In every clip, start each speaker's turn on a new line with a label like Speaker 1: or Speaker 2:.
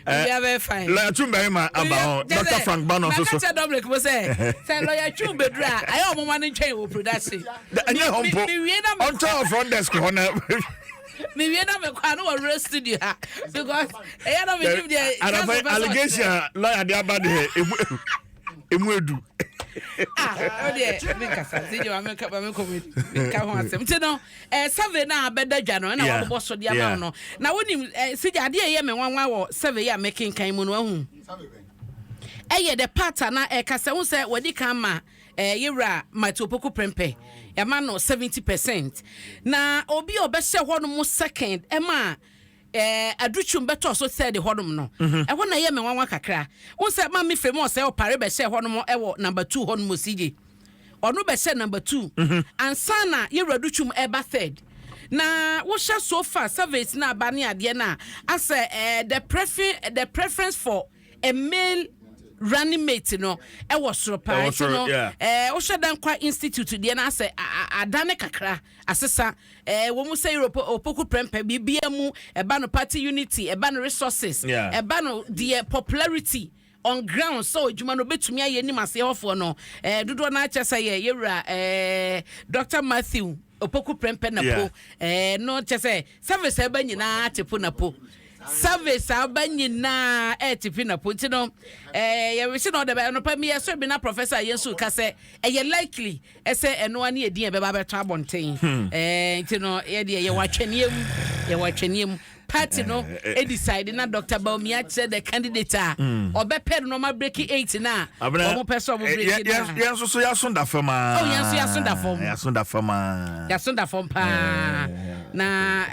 Speaker 1: Biribiara bɛyɛ fine.
Speaker 2: Lawyer Twum barima aba hɔ. Dr. Frank Bannon nso so.
Speaker 1: Mɛka kyerɛ Dominic mo sɛ sɛ lawyer Twum bɛduru a ayɛ ɔmo ma no ntwɛn wɔ production.
Speaker 2: Ɛnyɛ hɔ mpo. Ɔntwɛn wɔ front desk hɔ na.
Speaker 1: Mewie na mekɔ a na wɔwerɛ studio ha because ɛyɛ na menim deɛ.
Speaker 2: Anafɛ allegation a lawyer de aba deɛ emu emu edu.
Speaker 1: Ah, o deɛ menkasa nti gye ma menka ma menkɔ menka ho asɛm nti no eh, survey no a bɛda dwa no ɛna wɔabobɔ so de ama wo no na wonim eh, sigya adeɛ ɛyɛ me nwanwa wɔ survey a mekenkan mu no ahu ɛyɛ the part a na ɛka sɛ wo sɛ wɔadi kan ma eh, yɛwura Matthew Opoku Prempeh yɛama no 70%, na obi a ɔbɛhyɛ hɔ no mu second ɛma eh, Adutwum bɛtɔɔ so third hɔnom no, mhm. ɛhɔ na ɛyɛ me nwanwa kakra. Wo sɛ ma me fam ɔsɛ ɔpare bɛhyɛ hɔnom ɛwɔ number 2 hɔnom CJ. Ɔno bɛhyɛ number 2 mhm. ansa na yɛwura Adutwum ɛba third. Na wohyɛ so far surveys na aba ne adeɛ no a asɛ eh, the preference for a male running mate no ɛwɔ soro paa nti no ɛɛ wohwɛ Dankwa Institute deɛ no asɛ adane kakra asesa ɛɛ wɔn mu sɛ Europe opoku prɛmpɛ biribiara mu ɛba no party unity, ɛba no resources, ɛba no deɛ popularity on ground sɛ adwuma no obetumi ayɛ nim aseɛ hɔfoɔ no ɛɛ dodoɔ no akyɛ sɛ yɛ yɛwura ɛɛ Dr Matthew Opoku Prɛmpɛ Napo ɛɛ no kyɛ sɛ service ɛba nyinaa te po Napo service aba nyinaa ɛɛte pi Napo nti no ɛɛ yɛresi na ɔde bɛ ɛnɔpa mi yɛ so bi na Professor yɛn nso ka sɛ ɛyɛ likely ɛsɛ ɛnoa ne edin ɛbɛba abɛtɔ abɔnten hmm. Ɛɛ nti no yɛdeɛ yɛwɔ atwɛneɛ mu, yɛwɔ atwɛneɛ mu. Party no eh, decide na Dr Bawumia kyerɛ the candidate a hmm. ɔbɛpɛ no na ɔma break eight na wɔn pɛ sɛ ɔmo break na.
Speaker 2: Yɛn nso so yɛaso da fam aa.
Speaker 1: Oh, yɛn nso yɛaso da fam.
Speaker 2: Yɛaso da fam aa.
Speaker 1: Yɛaso da fam paa na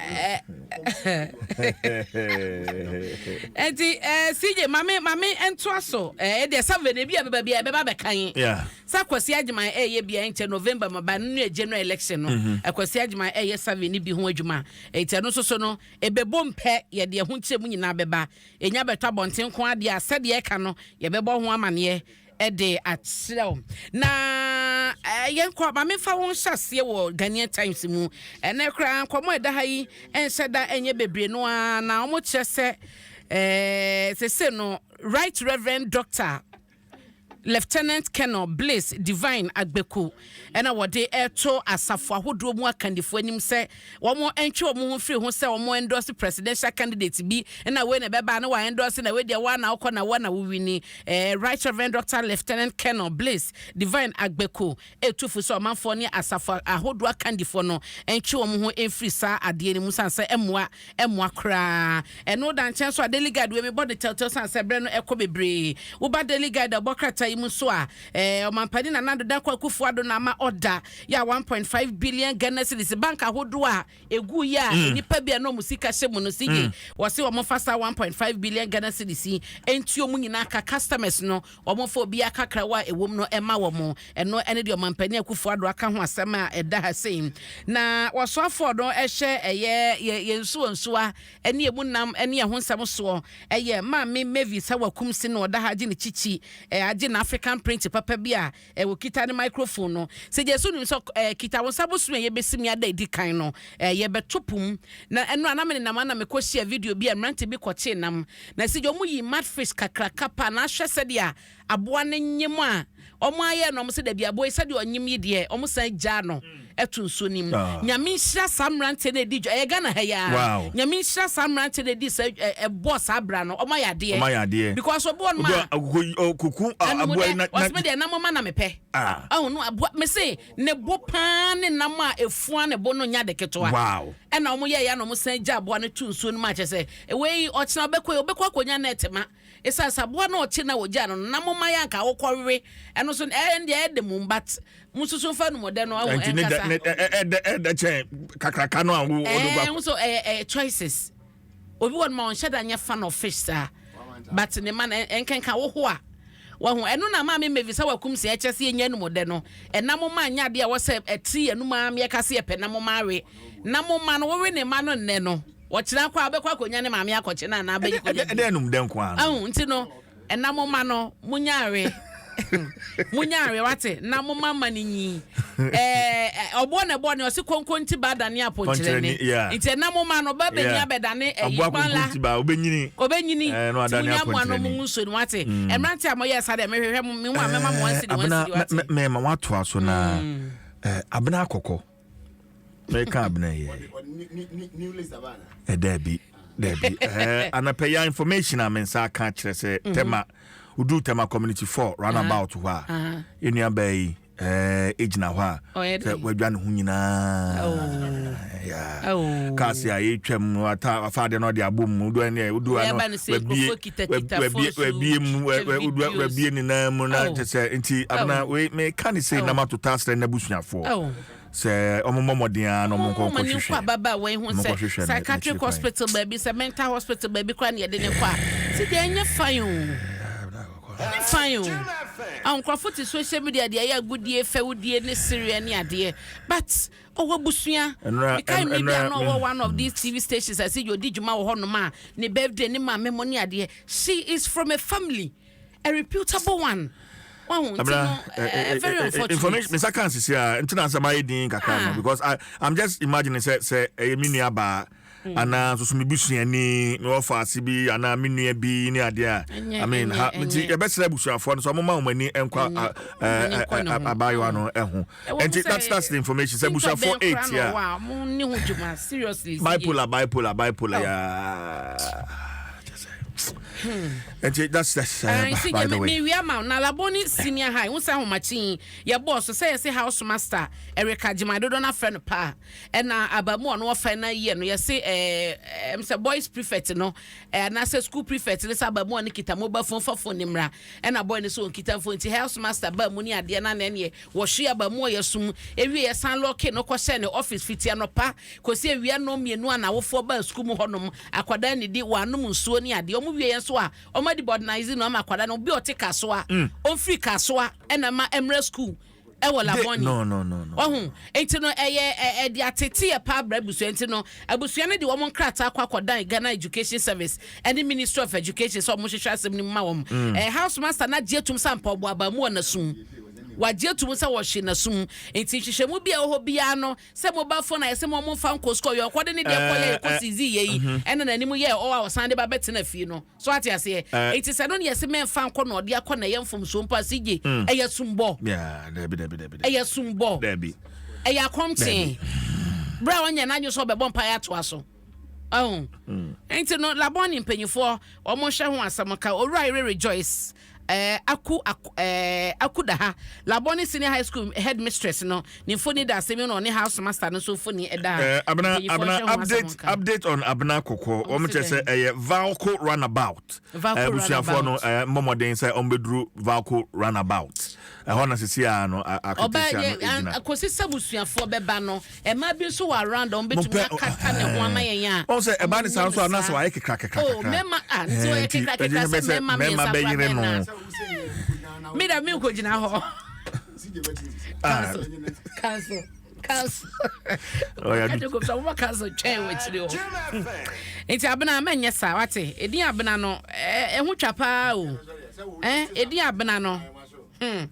Speaker 1: nti CJ maame ntoa so ɛɛ deɛ survey na ebi a bɛba bi a ɛbɛba bɛkan sɛ Akwasi Agyeman ɛyɛ bia nkyɛ November ma ba no yɛ general election no mhm. Akwasi Agyeman ɛyɛ survey ne bi ho adwuma, nti ɛno nso so no ɛbɛbɔ mpɛ yɛde ɛho nkyerɛ mu nyinaa bɛba ɛnya bɛtɔ abɔnten ko adeɛ a sɛdeɛ ɛka no yɛbɛbɔ ho amaneɛ ɛde akyerɛw. Na yɛnkɔ maame fa wɔn hyɛ aseɛ wɔ Ghanaian Times mu. Ɛnɛ koraa nkɔmɔ ɛda ha yi ɛnhyɛ da ɛnyɛ bebree no ara na wɔn kyerɛ sɛ sese no Right Reverend Doctor Lieutenant Colonel Bliss Divine Agbeku ɛna wɔde ɛto asafo ahodoɔ mu akandifoɔ anim sɛ wɔn ntwe wɔn ho firi ho sɛ wɔn endorse presidential candidate bi na wei na ɛbɛba na wɔn endorse na wei deɛ wɔn na wokɔ na wɔn na wowini. Right Reverend Doctor Lieutenant Colonel Bliss Divine Agbeku etu fo sɛ ɔmanfoɔ ne asafo ahodoɔ akandifoɔ no ntwe wɔn ho mfiri saa adeɛ no mu san sɛ ɛmmoa koraa. Ɛno da nkyɛn so a, Daily Guide wei mebɔ de tɛwtɛw san sɛ berɛ no ɛkɔ bebree. Woba Daily Guide a ɛbɔ krataa yi mu nso a, ɔmampanin Nana Addo Dankwa Akufo-Addo na ama ɔda yɛ a 1.5 billion Ghana cedis bank ahodoɔ a egu yi a nnipa bi a na wɔn sika hyɛ mu no si gye wɔse wɔn fa saa 1.5 billion Ghana cedis yi nti wɔn nyinaa ka customers no wɔn fa obiara kakrawa a ɛwɔ mu no ɛma wɔn. Ɛno ɛne deɛ ɔmampanin Akufo-Addo aka ho asɛm a ɛda ha sei. Na wɔsoafoɔ no ɛhyɛ ɛyɛ yɛ yɛn nsuo nsuwa ɛne emu nam ɛne ɛho nsɛm soɔ ɛyɛ Maame Mavis Hawa Kumsi na ɔda ha agye ne kyikyi ɛ agye na African print papa bi a ɛwɔ kita ne microphone no sɛ gye so nim sɛ ɛ kita wo nsa bosom a yɛbɛsi mi ada edi kan no ɛ yɛbɛto pum na ɛno a na me nenam ana mekɔ hyia video bi a mmerante bi kɔkyee nam na sɛ gye ɔmo yi mudfish kakraka pa na ahwɛ sɛdeɛ aboa no nyem a ɔmo ayɛ no, ɔmo sɛ dabi, aboa yi sɛdeɛ ɔnyem yi deɛ ɔmo san gyaa no ɛto nsuo no mu. Nyame nhyira saa mmeranteɛ no edi dwa ɛyɛ Ghana ha yi ara. Nyame nhyira saa mmeranteɛ no edi saa ɛbɔ saa bra no, ɔmo ayɛ adeɛ.
Speaker 2: Ɔmo ayɛ adeɛ.
Speaker 1: Because obi wɔ nom a
Speaker 2: kuku aboa yi na
Speaker 1: ɔsɛ deɛ nam ma na mepɛ. Ɔho no aboa me se ne bo paa ne nam a efua ne bo no nya de ketewa. Ɛna ɔmo yɛ ya na ɔmo san gya aboa no to nsuo no mu akyɛ sɛ ewei ɔkyena ɔbɛkɔ yi ɔbɛkɔ akɔnya net ma. Esiane sɛ aboa no a ɔkye na wɔgyaa no no na momma yɛ anka wokɔwe ɛno so ɛn deɛ ɛde mum, but mo susu mfa numɔdɛ no ahu ɛnkasa.
Speaker 2: Ɛdɛ ɛdɛ kyɛn kakraka no a wo ɔde
Speaker 1: kɔ. Ɛɛ nso ɛyɛ choices. Obi wɔ no ma ɔnhyɛ da nyɛ fan of fish saa, but ne ma no ɛnkenka wo ho a wahu ɛno na maame Mavis sɛ wakum sɛ ɛkyɛ sɛ yɛnya numɔdɛ no ɛna mo ma nyɛ adeɛ a wɔsɛ ɛtiri yɛn num a yɛka sɛ yɛpɛ na mo ma awe na mo ma no wowe ne ma no nnɛ no wɔkyena kɔ a wobɛkɔ akɔnya ne maame akɔkye no anaa bɛyi kɔnya bi.
Speaker 2: Ɛdɛ num dɛ nko ara.
Speaker 1: Ahu nti no ɛna mo ma no mo nya awe. Munya awe wate na mo mama ne nyi. Eh, ɔboɔ na ɛbɔ ne ɔse konkonti ba dane apɔnkyerɛni. Nti ɛna mo ma no ba bɛnyi abɛdane ɛyi kpanla.
Speaker 2: Obɛnyini.
Speaker 1: Obɛnyini. Nti munya mo ano mo nsuo no wate. Mmerante a moyɛ sa deɛ mehwehwɛ mo mehu a mɛma mo wansidi wansidi wate.
Speaker 2: Mɛma watoa so na abena akɔkɔ. Mɛka abena yɛ. Daabi daabi. Anapɛ ya information a me nsa aka kyerɛ sɛ Tema wodu Tema Community 4 runabout hɔ a yɛnua baa yi ɛgyina hɔ a sɛ wadwa ne ho nyinaa cars a yɛtwam wafa adeɛ no ɔde abɔ mu wodu ɛne wodu ano wabie mu wabie ne nan mu na kyɛ sɛ nti abena wei meka ne sei nam atotɔ asrɛ n'abusuafoɔ sɛ ɔmo mmɔ mmɔden ara na ɔmo nkɔ nkɔhwehwɛ
Speaker 1: ababaawa yi ho sɛ psychiatric hospital baabi sɛ mental hospital baabi koraa na yɛde ne kɔ a ti deɛ ɛnyɛ fine o, ɛnyɛ fine o. Nkurɔfo te social media deɛ ɛyɛ agodie, fɛwdie ne sereɛ ne adeɛ, but ɔwɔ abusua. Mekae mmere bi a na ɔwɔ one of these TV stations a sɛ ɔdi dwuma wɔ hɔnom a ne birthday ne maame mo ne adeɛ. She is from a family, a reputable one. Wahu nti no, very unfortunate.
Speaker 2: Information me nsa kan sisi a nti na asɛm ayɛ din kakra no because I'm just imagining sɛ sɛ ɛyɛ me nua baa anaa nso so me busuani me wɔfa ase bi anaa me nua bi ne adeɛ a I mean ha nti yɛbɛsrɛ abusuafoɔ no sɛ ɔmo ma wɔn ani nkɔ abaayewa no ɛho nti that's the information sɛ abusuafoɔ 8 a bipolar bipolar bipolar yaa. Nti that's by the way.
Speaker 1: Me wia ma na Labone Senior High wo sɛ ahomakye yi yɛbɔɔ so sɛ yɛse house master Erica Gyimah dodoɔ no afrɛ no paa ɛna abamu ɔno wɔfa na yɛ no yɛse ɛɛ sɛ boys prefect no anaasɛ school prefect no sɛ abamu ɔno kita mobile phone fa phone ne mmra ɛna boy no sɛ ɔnkita phone nti house master baa mu ne adeɛ na na ɛneɛ wɔhwe abamu ɔyɛ sum ewie yɛsan lɔke no kɔhyɛ ne office fiti anɔpa kɔsi awia nnɔn mmienu a n'awofoɔ baa sukuu mu hɔnom. Akwadaa nnidi, wɔanom nsuo ne adeɛ. Wɔn wieɛ nso a, wɔn adi bɔdenize no ama akwadaa no. Obi a ɔte Kasoa, ɔmfiri Kasoa ɛna ɛma ɛmmerɛ sukuu ɛwɔ Labone.
Speaker 2: No, no, no, no.
Speaker 1: Wahu? Nti no ɛyɛ ɛde ateteɛ paa brɛ abusua. Nti no abusua no de wɔn nkrataa kɔ akɔdan Ghana Education Service ɛne Ministry of Education sɛ wɔn hwehwɛ asɛm no mu ma wɔn. Ɛɛ house master no agye atum sɛ ampa ɔbɔ abaamu wɔ n'asum. Wagye atum sɛ wɔhye n'asum. Nti nhwehwɛmu bi a ɛwɔ hɔ biara no, Sɛ mobile phone a yɛse mo mo nfa nkɔ sukuu ɔyɛ ɔkɔ de ne deɛ kɔ yɛ yɛkɔ sizi yɛ yi ɛna n'anim yɛ ɔwɔ a ɔsan de ba bɛtena fie no so ate aseɛ nti sɛ no ne yɛse mɛnfa nkɔ na ɔde akɔ na ɛyɛ mfomsoɔ mpo a CJ ɛyɛ sumbɔ ɛyɛ sumbɔ ɛyɛ akɔmtee berɛ a ɔnyɛ n'adwene sɛ ɔbɛbɔ mpaeɛ atoa so ɔho nti no Labone mpanyinfoɔ wɔn nhwɛ ho asɛm ka Owura Yere Rejoice Eh, Aku Aku eh, Aku da ha. Labone Senior High School headmistress no, ne mfoni da asɛm yi na ɔne house master no nso mfoni da ha.
Speaker 2: Eh, Abena,
Speaker 1: Mpanyinfoɔ
Speaker 2: Abena,
Speaker 1: nhwɛ ho asɛm
Speaker 2: update,
Speaker 1: nka.
Speaker 2: update on Abena Kɔkɔɔ.
Speaker 1: Ɔmo
Speaker 2: Wɔn
Speaker 1: se
Speaker 2: kyerɛ sɛ
Speaker 1: dɛn?
Speaker 2: ɛyɛ Valco runabout.
Speaker 1: Valco
Speaker 2: Eh, abusuafoɔ no
Speaker 1: runabout.
Speaker 2: eh, mmɔ mmɔden sɛ wɔn bɛduru Valco runabout. Ɛhɔ na sisi a no
Speaker 1: Ɔbaa
Speaker 2: aketesia no
Speaker 1: yɛ
Speaker 2: gyina.
Speaker 1: kɔsi sɛ abusuafoɔ bɛba no, mmaa bi nso wɔ around a wɔbɛtumi
Speaker 2: Mompɛ
Speaker 1: akata ne ho ama yɛn a.
Speaker 2: Wɔn sɛ ɛbaa ne saa
Speaker 1: wɔnyɛ
Speaker 2: nso
Speaker 1: no
Speaker 2: anaasɛ
Speaker 1: saa.
Speaker 2: wayɛ kekra kekra
Speaker 1: Oh,
Speaker 2: kakra.
Speaker 1: mmarima ah, nti wɔyɛ
Speaker 2: Nti
Speaker 1: kekra kekra
Speaker 2: ɛgye
Speaker 1: sɛ
Speaker 2: sɛ
Speaker 1: mmarima
Speaker 2: mmarima
Speaker 1: mmiɛnsa koraa
Speaker 2: bɛyere
Speaker 1: bɛn
Speaker 2: no.
Speaker 1: na. Me da me nkɔgyina hɔ.
Speaker 2: Ah.
Speaker 1: Council, council, council.
Speaker 2: Ɔyɛ
Speaker 1: Ɛde kɔ sɛ wɔma council twɛn wɔ akyire hɔ. Nti abena mɛnyɛ saa wate. Edin abena no ɛho twa paa o. Ɛn edin abena no. Hmm.